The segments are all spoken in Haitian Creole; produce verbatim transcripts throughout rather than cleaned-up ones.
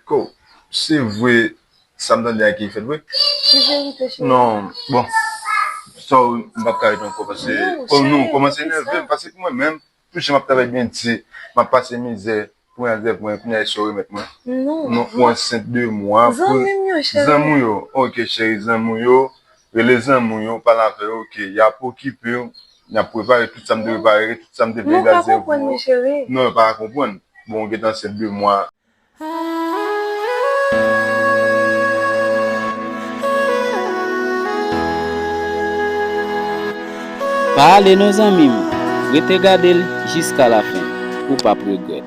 Ko, se vre, sa m tande a ki fèt vre? Ki verite, cheri? Non, bon. Sa w, m p ap ka ret ankò, paske, non, oh, non, cheri, kòmanse enève m, paske pou mwen menm, tou jan m ap travay byen di, m ap pase mizè, pou mwen, pou mwen, kounye a, e sa w remèt mwen? Non, non, ou ansent de mwa, pou zanmi m yo, cheri. Zanmi w yo, ok, cheri, zanmi w yo, rele zanmi w yo, pale avè yo, ok, y ap okipe w, y ap prepare tout sa m te prepare, tout sa m te planifiye pou ou. Non, yo pa ka konprann, cheri. Non, yo pa ka konprann. Bon, ou gentan ansent de mwa. Pa ale non zanmi m, rete gade l jiska lafen, ou p ap regrèt.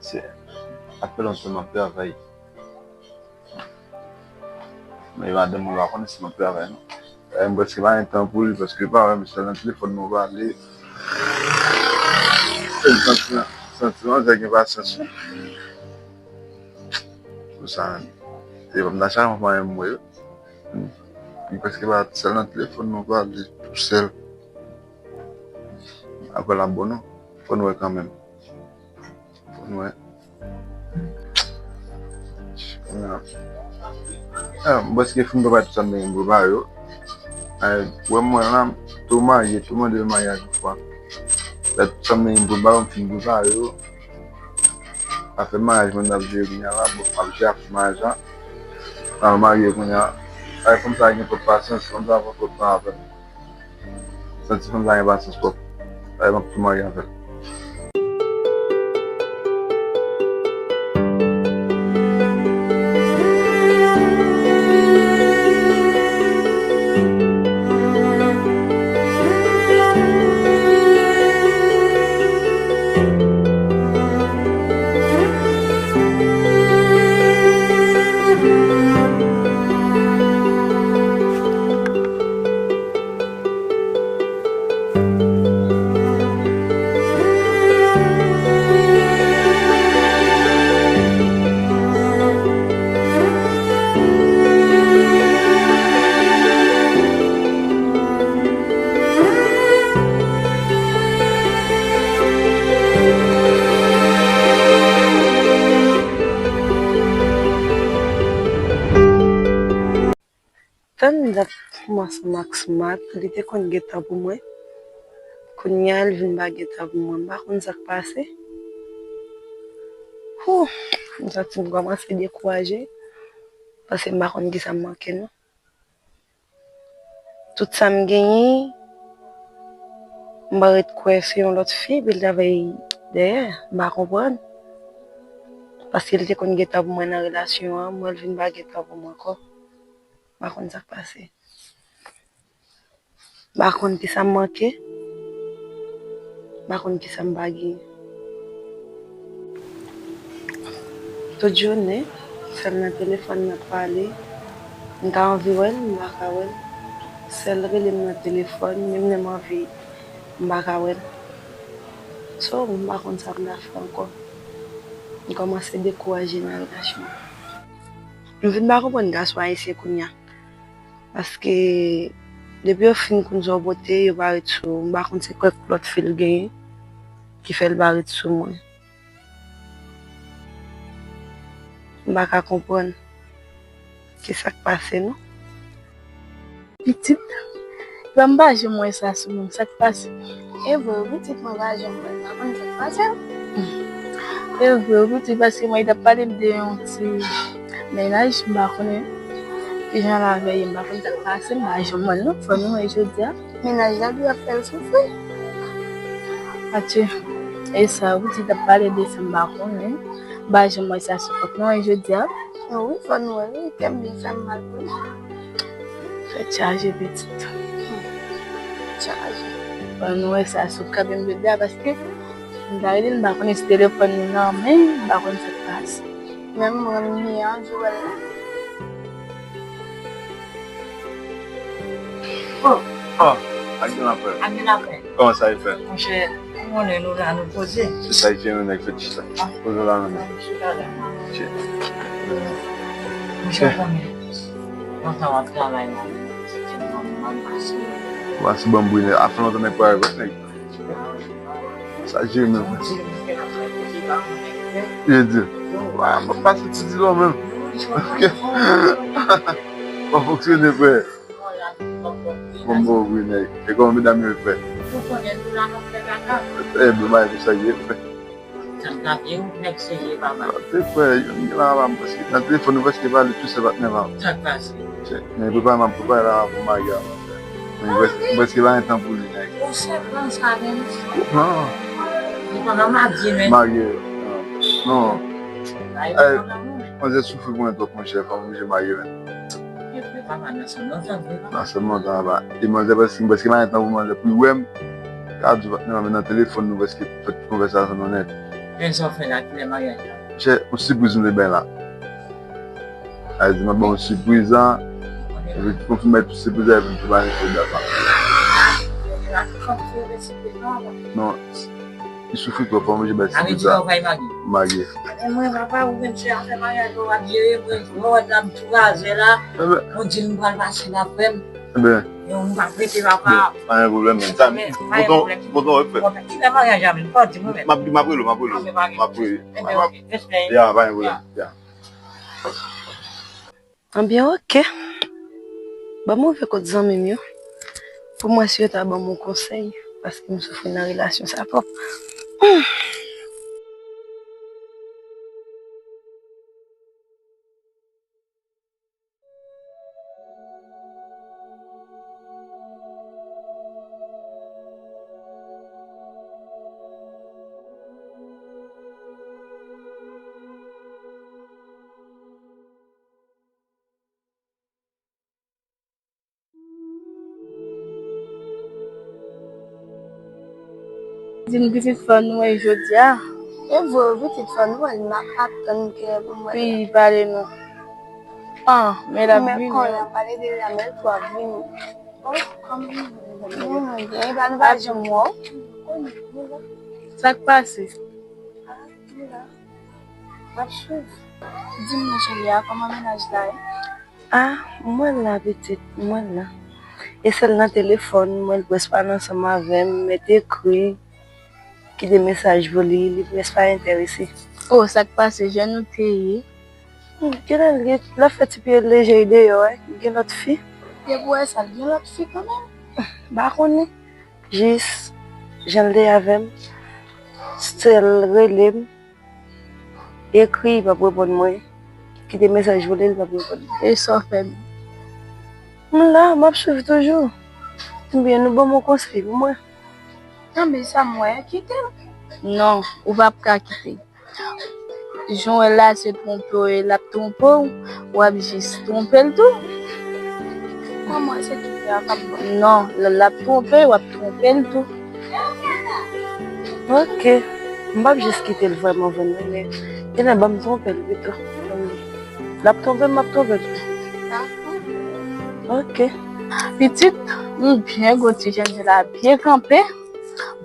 Se, apre lontan m ap travay. Men madanm mwen pa konnen si m ap travay non. Dayè m prèske pa gen tan pou li paske pa wè m sèl nan telefòn nou pale. Santi, santi, santi gen pasyans wi. Pou sa, e pa m ta chak mwen mwen wi. Li prèske pa sèl nan telefòn nou pale tou sèl. Apre l ap bon non. Fò n wè kanmenm. Fò n wè. Kounye a, ah, m prèske fin prepare tout sa m te gen pou prepare yo. Ay, wè mwen la, tou marye, tou mande maryaj yon fwa. Lè tout sa m te gen pou prepare, m fin prepare yo. Afè maryaj mwen, m ap jere kounye a la, bon, m ap jere afè maryaj la. Al marye kounye a. Ay, fanm sa gen twòp pasyans, fanm sa pran twòp tan avè m. Santi fanm sa gen pasyans twòp. Ay, m ap tou marye avè l. Tann dat pou m ansanm ak Smat, li te konn gen tan pou mwen. Kounye a, l vin pa gen tan pou mwen. M pa konn sa k pase. Hoo! M santi m kòmanse dekouraje, paske m pa konn kisa m manke non. Tout sa m genyen, m pa ret kwè se yon lòt fi, epi l t ap vin dèyè, m pa konprann. Paske l te konn gen tan pou mwen nan relasyon an, mwen l vin pa gen tan pou mwen ankò. M pa konn sa k pase. M pa konn kisa m manke. M pa konn kisa m pa genyen. Tout jounen, sèl nan telefòn n ap pale. M ta anvi wè l, m pa ka wè l. Sèl rele m nan telefòn, menm lè m anvi, m pa ka wè l. So, m pa konn sa m ta fè ankò. M kòmanse dekouraje nan relasyon an. M vin pa konprann gason ayisyen kounye a. Paske depi yo fin konn sa w pote, yo pa ret sou ou. M pa konn se kèk lòt fi l genyen ki fè l pa ret sou mwen. M pa ka konprann kisa k pase non. Pitit, epa m pa janm wè sa sou moun, sa k pase? E vre wi pitit, mwen pa janm wè l, m pa konn sa k pase l. E vre wi pitit, paske mwen t ap pale m de yon ti Mennaj, m pa konnen kijan l avè ye, m pa konn sa k pase, m pa janm wè l non, fò nou wè jodi a. Mennaj la dwe ap fè l soufri. Atye, e sa, ou di t ap pale de sa, m pa konnen. M pa janm wè sa sou kont nou, e jodi a. Wi, fò nou wè, wi, kè m byen fè m mal pou li. Tèt chaje, pitit. Tèt chaje. Fò nou wè sa sou kont m jodi a, paske m ta rele l, m pa konnen si telefòn li nan men, m pa konn sa k pase. Menm mwen, m byen anvi wè l la. Oh, oh, ak gen lapè. Ak gen lapè. Kòman sa ye fè? Monchè, ou konnen nou la, nou poze. Se sa ki fè yon nèg fè chita. Ah. Poze la, non. Chita la. Chita. Monchè, ou konnen. Lontan w ap travay la, se te nòmal pase. Wa, se bon, Brunel. A fè lontan nèg pa wè nèg. Sa jere menm. Je di, wa, m ap pase ti dilo menm. Ok. Mwen fonksyone, frè. Bon, bon, wi, nèg. E kòman medam yo, frè? E, bon, bay pou sa ye, frè. Sa k ap ye, ou nèg serye, papa. Te, frè, yon nèg la, papa, m prèske nan telefòn, nou prèske pale tou se patnè, papa. Sa k pase? Men prepare, m ap prepare la pou m marye a, mon frè. Men m prèske, m prèske pa gen tan pou li, nèg. Ou se plan sa, menm? Plan? Li pa nan marye, men. Marye, non. Non. Ay, eh, manzè soufri pou mwen twòp, monchè. Fò m oblije marye, men. Papa, nan sèl lontan, vre, papa. Nan sèl lontan, papa. E manzè, prèske, m prèske pa gen tan pou manzè. Pou l wè m, ka di patnè, men nan telefòn, nou prèske fè tout konvèsasyon nou nèt. Men sa w fè la, kilè maryaj la? Chè, yon sipriz m te bay la. A di, m ap ba w yon sipriz la. Epi konfime tout sipriz la, epi m tou ba yon sipriz la. Non, li soufri twòp, fò m oblije bay sipriz la. Marye. Men mwen, papa, ou menm se afè maryaj ou ap jere, mwen, mwen wè la, m tou razè la. Ou di m pral pase la, frè m. Ebyen. Yo, m pa prete, papa. Pa gen pwoblèm, men. Sa, m kontan, m kontan wè, frè. Kilè maryaj la, men? Pa di mwen, men. M ap, m ap rele w, m ap rele w. M ap rele w. Ebyen, ok. Respè. Ya, pa gen pwoblèm. Ya. Ebyen, ok. Ban m rive kot zanmi m yo. Pou m wè si yo ta ban m yon konsèy. Paske m soufri nan relasyon sa twòp. Di m pitit fò nou wè jodi a. E vre wi pitit fò nou wè l, m ap atann ke pou m wè l. Pi pale non. An, men l ap vini. Men kòlè pale de l la, men l twò ap vini. Oh, kòman nou vini? Nou byen, e pa nou pa janm wè w. Sa k pase? Ah, nou la. M ap swiv. Di m non cheri a, kòman mennaj la ye? Ah, mwen la pitit, mwen la. E sèl nan telefòn, mwen l prèske pa ansanm avè m, mèt ekri, kite mesaj pou li, li prèske pa enterese. Oh, sa k pase, jan nou te ye? Hmm, genlè l gen, l ap fè ti pye leje deyò, wi, gen lòt fi. Depi w wè sa, l gen lòt fi kanmenm. M pa konnen. Jis, jan l te avè m, sèl rele m, ekri, li p ap reponn mwen. Kite mesaj pou li, li p ap reponn mwen. E sa w fè m? M la, m ap swiv toujou. Ebyen, nou ban m yon konsèy pou mwen. Nan men sa m wè, kite l. Non, ou p ap ka kite l. Jan w wè l la, se twonpe w, l ap twonpe w, w ap jis twonpe l tou. Kòman se kite a k ap bon? Non, lè l ap twonpe, w ap twonpe l tou. Ok. M p ap jis kite l vrèman, vrèman, men genlè ban m twonpe l pito. L ap twonpe m, m ap twonpe l tou. Dakò. Ok. Pitit, m byen gwo ti jèn la, byen kanpe.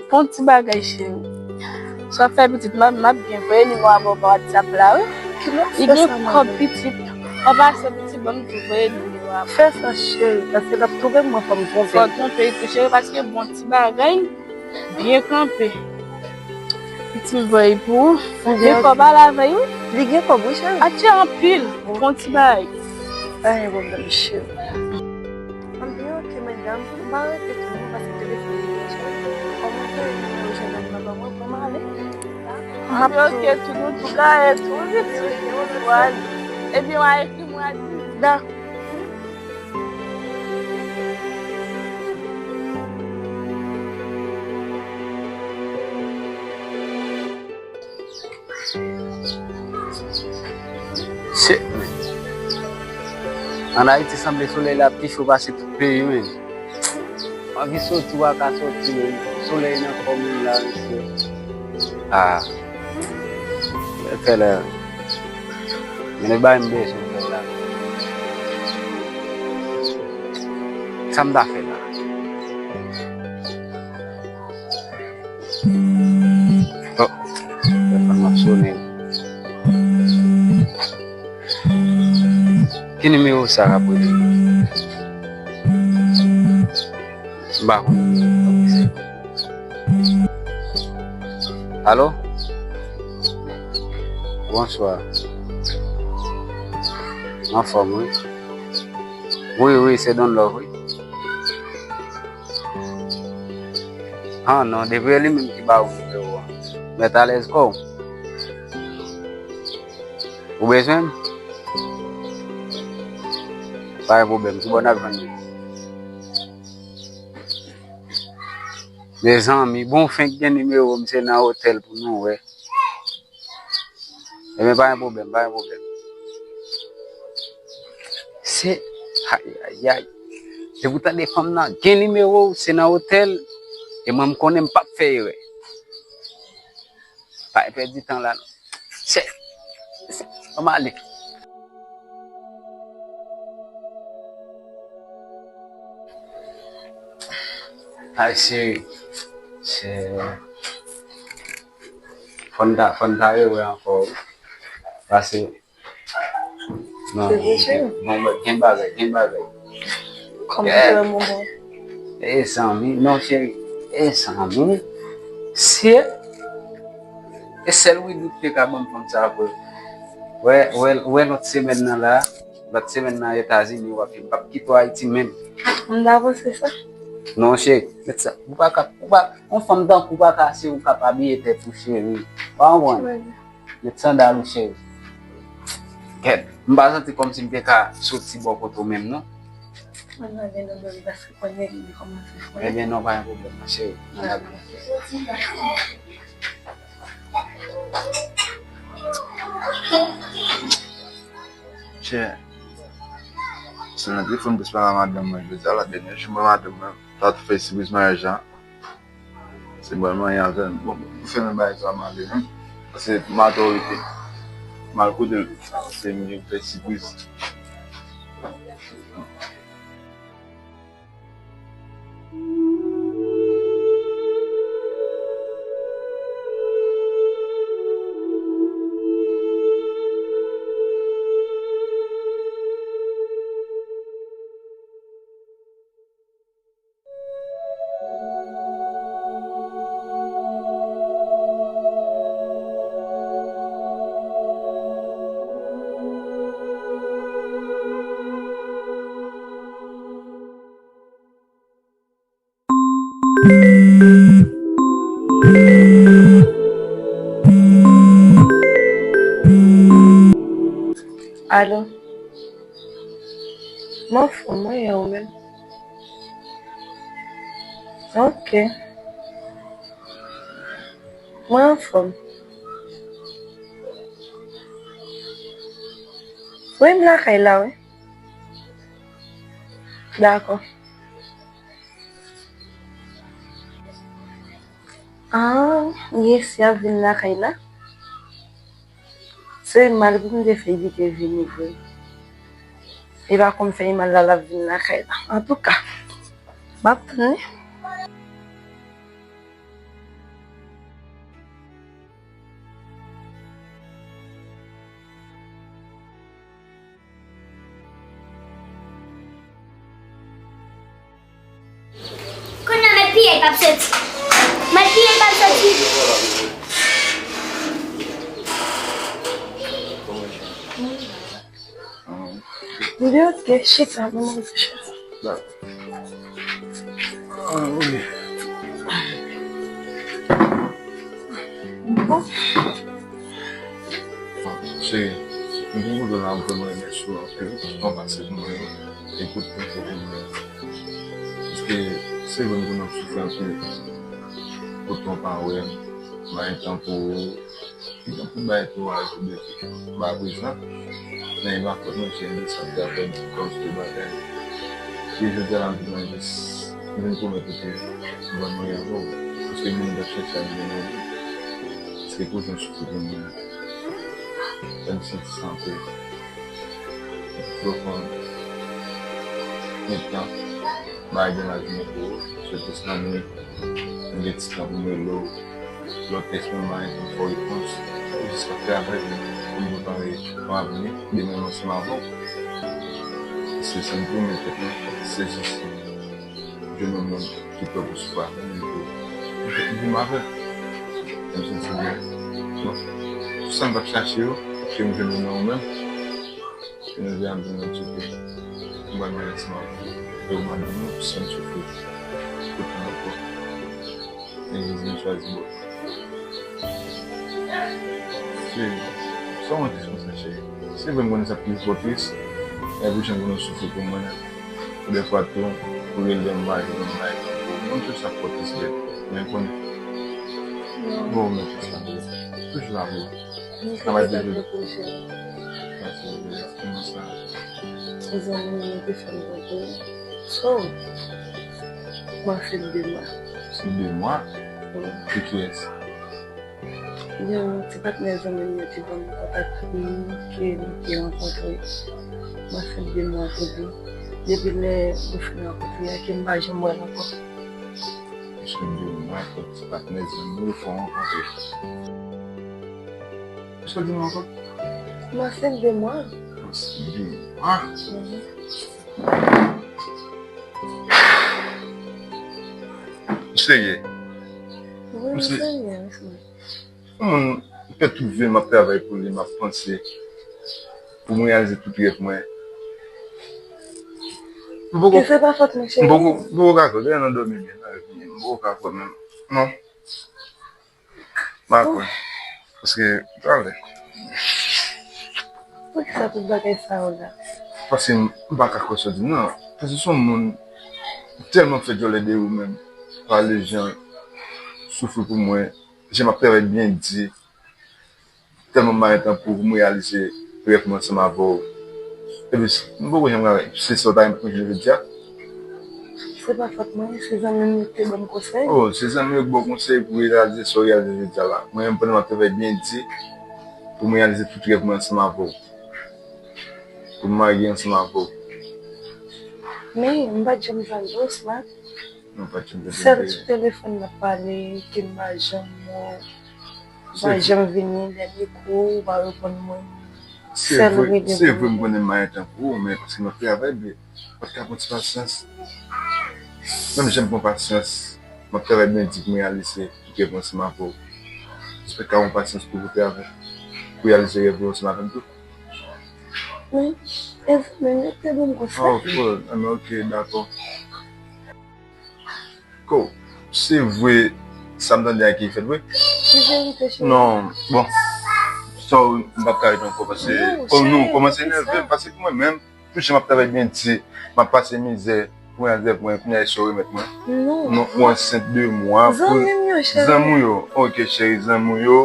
Bon ti bagay, cheri. Sa w fè pitit, m ap, m ap byen voye nimewo a ba w pa WhatsApp la, wi. Li gen kòb pitit. An pasan pitit, ban m tou voye nimewo a. Fè sa, cheri, paske l ap twonpe m, mwen fò m twonpe. Fò w twonpe l tou, cheri, paske bon ti bagay, byen kanpe. Pitit, m voye pou ou. Men fò w pale avè l, wi. Li gen kòb, wi, cheri. Atye anpil. Bon ti bagay. Pa gen pwoblèm, cheri. Anben, ok, medam, m pa rete tou non, paske telefòn li deja. Kòman fè nimewo jennonm nan ban mwen pou m ale? Anben, ok, tou nou tou gaye tou, wi, pitit. Ou ale. Ebyen, w a ekri mwen a dizdan. Shit, man. Ann Ayiti, sanble solèy la pi cho pase tout peyi, man. Anvi soti, w pa ka soti, men solèy nan kò moun la, mesye. Ah. Fè la. Men e bagay m bezwen fè la. Sa m ta fè la? Oh, telefòn nan sonnen. Ki nimewo sa k ap rele? M pa konn nimewo. Alo? Bonswa. Anfòm, wi. Wi, wi, se Don Love, wi. Ah non, depi e li menm ki ba ou nimewo a. Mèt alèz kò w. Ou bezwen m? Pa gen pwoblèm, ki bò n ap jwenn li? Mezanmi, bon, fenk gen nimewo m, se nan otèl pou nou wè. Ebyen, pa gen pwoblèm, pa gen pwoblèm. Se, ay, ay, ay. Depi w tande fanm nan gen nimewo w, se nan otèl, e mwen m konnen m p ap fè erè. Pa pèdi tan la, non. Se, se, ann ale. Ay, cheri. Se, fò n ta, fò n ta rewè ankò, wi. Pase, non, se vre, cheri? Bon, bon, gen bagay, gen bagay. Kòman se wè moman? E zanmi, non, cheri. E zanmi. Se, e sèl Widout te ka ban m fanm sa vre. Wè, wè, wè lòt semèn nan la, lòt semèn nan Etazini, w ap, m p ap kite w Ayiti menm. M ta panse sa. Non, cheri, mèt sa, ou pa ka, ou pa, yon fanm tankou w pa ka, se ou k ap abiye tèt ou, cheri. Ou pa konprann? Mèt sandal ou, cheri. Kèt, m pa santi kòmsi m te ka soti bò kote w menm, non. Mwen nan gen nan dòmi paske kounye a li kòmanse fre. Ebyen, non, pa gen pwoblèm, non, cheri. Mwen ap Chè, se nan telefòn plis pale a madanm mwen jodi a, la dènyè jou mwen madanm mwen ta tou fè sipriz maryaj la. Se mwen manyen avè l. Bon, pou fè menm bagay sa m ale menm. Paske m a otorite. M al kote l. Se m ki fè sipriz. Alo. Mwen anfòm, mwen, e ou menm? Ok. Mwen anfòm. Wi, m lakay la, wi. Dakò. Ah, Yesi ap vin lakay la. Se mal pou m te fè li te vini vre. E pa konn fè mal la, l ap vin lakay la. Antouka, m ap tann li. Kounye a, mèt piye l p ap soti. Mèt piye l p ap soti. Li oke, chita, mwen manje chita. Ah, wi. Bon. Cheri, Mwen gen yon kote la, mwen vrèman renmen sou anpil, tan pase pou mwen, e kout mwen fè pou mwen. Paske se vre m konnen w soufri anpil, kote w pa wè m, bay tan pou ou, ki jan pou bay tou a jou de fi. Ba prezan, nan e pa fòt mwen, se de sa k te fè m kòz de bagay. E jodi a la, m vin jis, m vin pwomèt ou ke m ban mwen avè w. Paske moun k ap chèche a vin nan ou. Paske kote w soufri pou mwen. Fè m santi sa anpil. Pwofon. Gen tan. Bagay gen laj mwen pou ou. Sou plis nan minit. M gen ti tan pou m rele w. Lòt tèks mwen, m pa gen tan fè w repons. Ou jis ap fè avèk mwen. Pou m kontan rele w avni. Demen m ansanm avè w. Se sa m pwomèt tèt mwen. Se jis. Jwenn yon moun ki prè pou soufri avè m, pou, pou, pou m avè l. Mwen santi byen. Bon, tout sa m t ap chache yo, ke m jwenn yo nan ou menm. Jodi a m vin wè ke m ba nou ansanm avè m. E ou m ap di nou, san m soufri. Tout tan ankò. E Jezi m chwazi bò. Se, sa yon tris konsa, cheri. Se vre m konnen sa pi fò tris. E pou jan konnen w soufri pou mwen. Dèfwa tou, pou rele m, m pa rele m, m pa rele m. Mwen tou sa fò tris bèt. Men konnen. Bon, men fè sa. Toujou la pou ou. Travay toujou. Mèsi, mèsi. Kòman sa? Zanmi m te fè m tande. So, m anfèt de mwa. Anfèt de mwa? Wi. Pou kiyès? Yon ti patnè zanmi m yo te ban m kontak li, ke nou te rankontre. M anfèt de mwa pou li. Depi lè nou fin rankontre a, ke m pa janm wè l ankò. Anfèt de mwa, kot ti patnè zanmi w fè w rankontre? Sa w di m ankò? M anfèt de mwa. Anfèt de mwa? Mhm. Ou serye? Wi, m serye, m serye. Yon moun, m fè twouve m ap travay pou li, m ap panse pou m reyalize tout rèv mwen. M poko, ke se pa fòt mwen, cheri. M poko, m poko ka kwè, gade nan dòmi m ye, nan rèv m ye, m poko ka kwè menm. Non. M pa kwè. Paske, talè. Poukisa tout bagay sa yo la? Paske m, m pa ka kwè sa w di m nan. Paske se yon moun, m tèlman fè djòlè de ou menm. Pale jan soufri pou mwen. Jan m ap travay byen di. Tèlman m pa gen tan pou m reyalize rèv mwen ansanm avè w. Epi, m poko janm ka wè. Se sa w ta renmen pou jodi a? Se pa fòt mwen, se zanmi m yo ki te ban m konsèy. Oh, se zanmi yo ki ba w konsèy pou w reyalize sa w reyalize jodi a la. Mwen menm, pandan m ap travay byen di, pou m reyalize tout rèv mwen ansanm avè w. Pou m marye ansanm avè w. Men, m pa t janm jwenn ou, Smat. Non, pa t janm jwenn ou. Sèl sou telefòn n ap pale, ke m pa janm wè w. Ou pa janm vini, lè m ekri w, ou pa reponn mwen. Sèl rele mwen. Se vre, m konnen m pa gen tan pou ou, men paske m ap travay, men pa t ka pran ti pasyans. Menm jan m pran pasyans, m ap travay byen di pou m reyalize tout rèv mwen ansanm avè w. Jis pa ka pran pasyans pou ou travay, pou reyalize rèv ou ansanm avè m tou. Men, e zanmi m yo te ban m konsèy. Oh, oh, ah, men ok, dakò. Ko, se vre, sa m tande a ki fèt vre? Se verite, cheri. Non, bon. Sa w, m p ap ka ret ankò, paske, non, kòm nou, cheri, kòmanse enève m, paske pou mwen menm, tou jan m ap travay byen di, m ap pase mizè, pou mwen, pou mwen, kounye a, e sa w remèt mwen? Non. Non, ou ansent de mwa, pou zanmi w yo, cheri. Zanmi w yo, ok, cheri, zanmi w yo,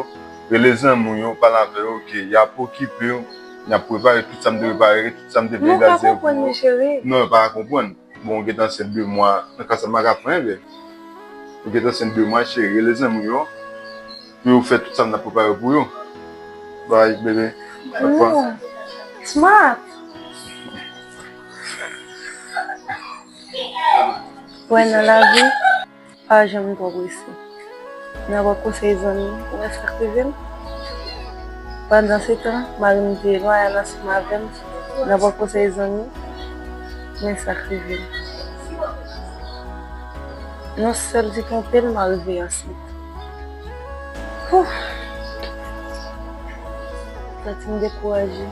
rele zanmi w yo, pale avè yo, ok, y ap okipe w, y ap prepare tout sa m te prepare, tout sa m te vle. Non, yo pa konprann, cheri. Non, yo pa konprann. Bon, ou gentan ansent de mwa. Nan ka sa, m pa ka pran, byen. Ou gentan ansent de mwa, cheri. Rele zanmi w yo. Pou yo fè tout sa m t ap prepare pou yo. Bye, bebe. Bye, non. Smart. Wè, nan lavi, pa janm twò prese. Nan pran konsèy zanmi, ou wè sa k rive m? Pandansetan, mari m te lwayal ansanm avè m, nan pran konsèy zanmi, men sa k rive m. Nan sèl ti twonpe l, m a rive ansent. Ouf! Santi m dekouraje.